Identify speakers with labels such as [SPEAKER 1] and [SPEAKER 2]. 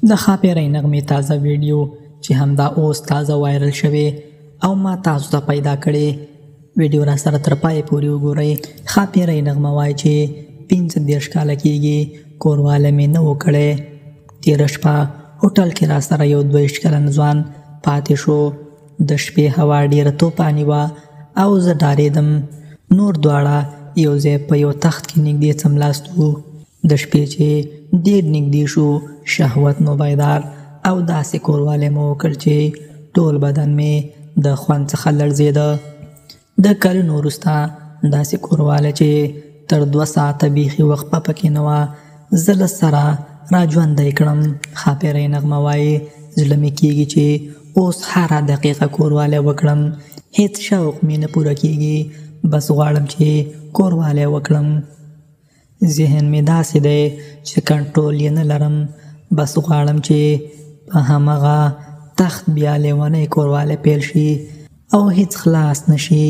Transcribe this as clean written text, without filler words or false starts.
[SPEAKER 1] د ښاپېرۍ نغمې تازه ویډیو چې همدا اوس تازه وایرل شوې او ما تاسو ته پیدا کړې، ویډیو را سره تر پایه پورې وګورئ. ښاپېرۍ نغمه وایي چې 35 کاله کېږي کوروالی مې نه و کړی. تېره شپه هوټل کې را سره یو 22 کلن ځوان پاتې شو. د شپې هوا ډېره توپاني وه او زه ډارېدم. نور دواړه یو ځای په یو تخت کې نږدې څملاستو. د شپې چې ډېر نږدې شو، شهوت مو بیدار او داسې کوروالی مو وکړ چې ټول بدن مې د خوند څخه لړزېده. د کلونو وروسته داسې کوروالی چې تر 2 ساعته بیخي وقفه پکې نه وه، زه له سره را ژوندی کړم. ښاپېرۍ نغمه وایي زړه مې کېږي چې اوس هره دقیقه کوروالی وکړم، هیڅ شوق مې نه پوره کېږي، بس غواړم چې کوروالی وکړم. ذهن مې داسې دی چې کنټرول یې نه لرم، بس غواړم چې په همغه تخت بیا لیونی کوروالی پیل شي او هیڅ خلاص نشي.